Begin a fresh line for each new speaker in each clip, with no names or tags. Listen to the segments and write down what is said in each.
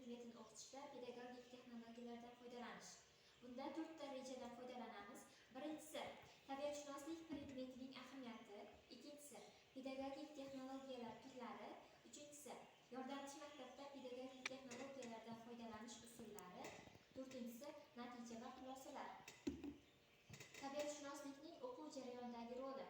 Predmetini o'qitishda pedagogik texnologiyalardan foydalanish. Bunda to'rtta rejadan foydalanamiz. Birinchisi, tabiatshunoslik predmetining ahamiyati. Ikkinchisi, pedagogik texnologiyalar turlari. Uchinchisi, yordamchi maktabda pedagogik texnologiyalardan foydalanish usullari. To'rtinchisi, natija va xulosalar. Tabiatshunoslikning o'quv jarayonidagi roli.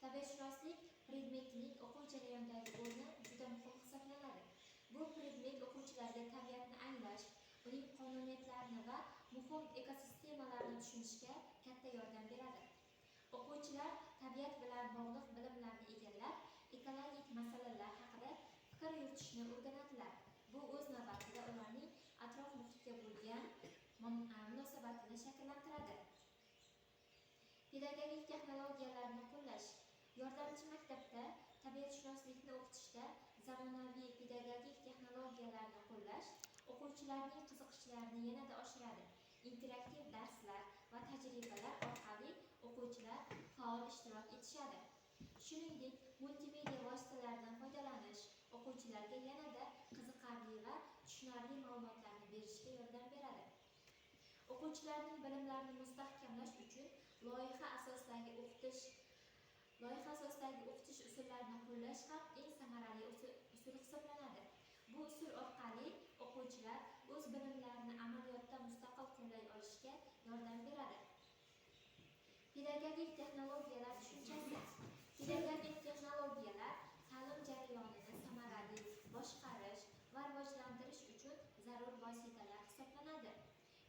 Tabiatshunoslik predmetining o'quv jarayonidagi o'rni juda muhim hisoblanadi. Bu predmet o'quvchilarga tabiatni anglash, uning qonuniyatlarini va muhim ekosistemalarni tushunishga katta yordam beradi. O'quvchilar tabiat bilan bog'liq bilimlarni egallab, ekologik masalalar haqida fikr yuritishni o'rganadilar. Bu o'z navbatida ularning atrof muhitga bo'lgan munosabatini shakllantiradi. Pedagogik texnologiyalarni qo'llash. Yordamchi maktabda tabiatshunoslikni o'qitishda zamonaviy pedagogik texnologiyalarni qo'llash o'quvchilarning qiziqishlarini yanada oshiradi. Interaktiv darslar va tajribalar orqali o'quvchilar faol ishtirok etishadi. Shuningdek, multimedia vositalaridan foydalanish o'quvchilarga yanada qiziqarli va tushunarli ma'lumotlarni berishga yordam beradi. O'quvchilarning bilimlarini mustahkamlash uchun loyiha asosidagi o'qitish usullarini qo'llash ham eng samarali usul hisoblanadi. Bu usul orqali o'quvchilar o'z bilimlarini amaliyotda mustaqil qo'llay olishga yordam beradi. Pedagogik texnologiyalar tushunchasi. Pedagogik texnologiyalar ta'lim jarayonini samarali boshqarish va rivojlantirish uchun zarur vositalar hisoblanadi.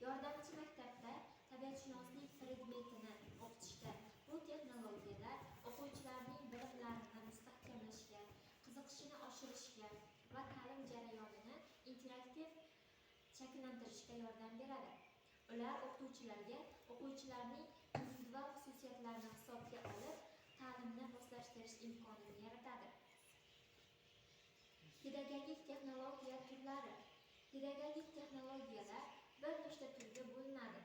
Yordamchi maktabda tabiatshunoslik predmetini o'qitishda bu texnologiyalar o'quvchilarning bilimlarini mustahkamlashga, qiziqishini oshirishga va ta'lim jarayonini interaktiv shakllantirishga yordam beradi. Ular o'qituvchilarga o'quvchilarning individual xususiyatlarini hisobga olib, ta'limni moslashtirish imkonini yaratadi. Pedagogik texnologiya turlari. Pedagogik texnologiyalar bir nechta turga bo'linadi.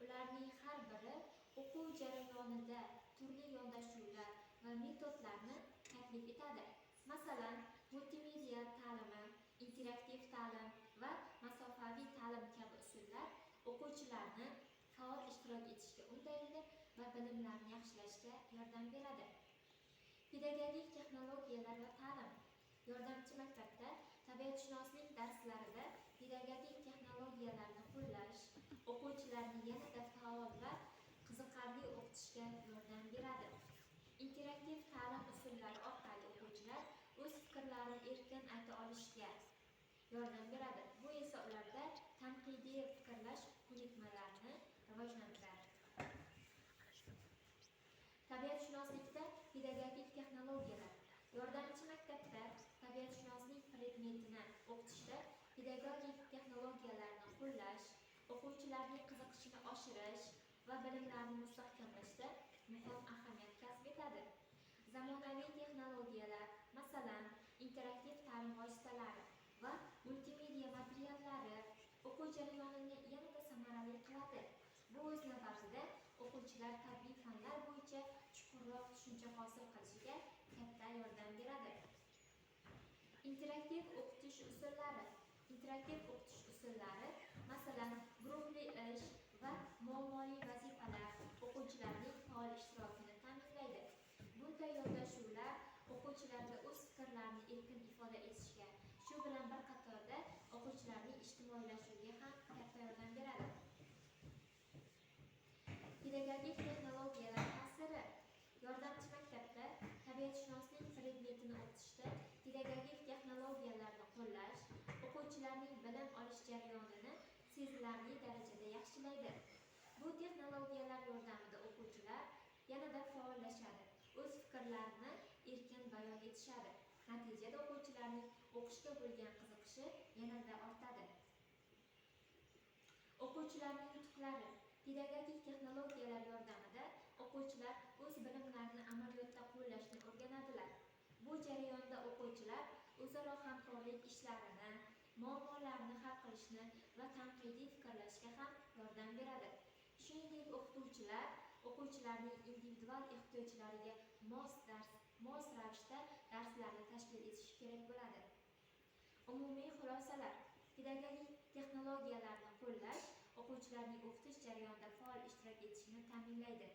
Ularning har biri o'quv jarayonida turli yondashuvlar va metodlarni taklif etadi. Masalan, multimedia ta'limi, interaktiv ta'lim va masofaviy ta'lim kabi usullar o'quvchilarni faol ishtirok etishga undaydi va bilimlarni yaxshilashga yordam beradi. Pedagogik texnologiyalar va ta'lim. Yordamchi maktabda tabiatshunoslik darslarida pedagogik texnologiyalarni qo'llash o'quvchilarni yanada faol va qiziqarli o'qitishga yordam beradi. Interaktiv ta'lim usullari orqali o'quvchilar o'z fikrlarini erkin ayta olishiga yordam beradi. Bu esa ularda tanqidiy fikrlash ko'nikmalarini rivojlantiradi. Tabiatshunoslikda pedagogik texnologiyalar. Yordamchi maktabda tabiatshunoslik predmetini o'qitishda pedagogik texnologiyalarni qo'llash o'quvchilarning qiziqishini oshirish va bilimlarini mustahkamlashda muhim ahamiyat kasb etadi. Zamonaviy texnologiyalar, masalan, interaktiv ta'lim vositalari va multimedia materiallari o'quv jarayonini yanada samarali qiladi. Bu o'z navbatida o'quvchilar tabiiy fanlar bo'yicha chuqurroq tushuncha hosil qilishiga katta yordam beradi. Interaktiv o'qitish usullari. Interaktiv o'qitish usullari, masalan, guruhli ish va muammoli vazifalar o'quvchilarning faol ishtirokini ta'minlaydi. Bunday yondashuvlar o'quvchilarga o'z fikrlarini erkin ifoda etishga, shu bilan bir qatorda o'quvchilarning ijtimoiylashuviga ham katta yordam beradi. Pedagogik texnologiyalar ta'siri. Yordamchi maktabda tabiatshunoslik predmetini o'qitishda pedagogik texnologiyalarni qo'llash o'quvchilarning bilim olish jarayonini sezilarli darajada yaxshilaydi. Bu texnologiyalar yordamida o'quvchilar yanada faollashadi, o'z fikrlarini erkin bayon etishadi. Natijada o'quvchilarning o'qishga bo'lgan qiziqishi yanada ortadi. O'quvchilarning yutuqlari. Pedagogik texnologiyalar yordamida o'quvchilar o'z bilimlarini amaliyotda qo'llashni o'rganadilar. Bu jarayonda o'quvchilar o'zaro hamkorlik ishlarini, muammolarni hal qilishni va tanqidiy fikrlashga ham yordam beradi. Shuningdek, o'qituvchilar o'quvchilarning individual ehtiyojlariga mos ravishda darslarni tashkil etishi kerak bo'ladi. Umumiy xulosalar. Pedagogik Texnologiyalarni qo'llash o'quvchilarning o'qitish jarayonida faol ishtirok etishini ta'minlaydi.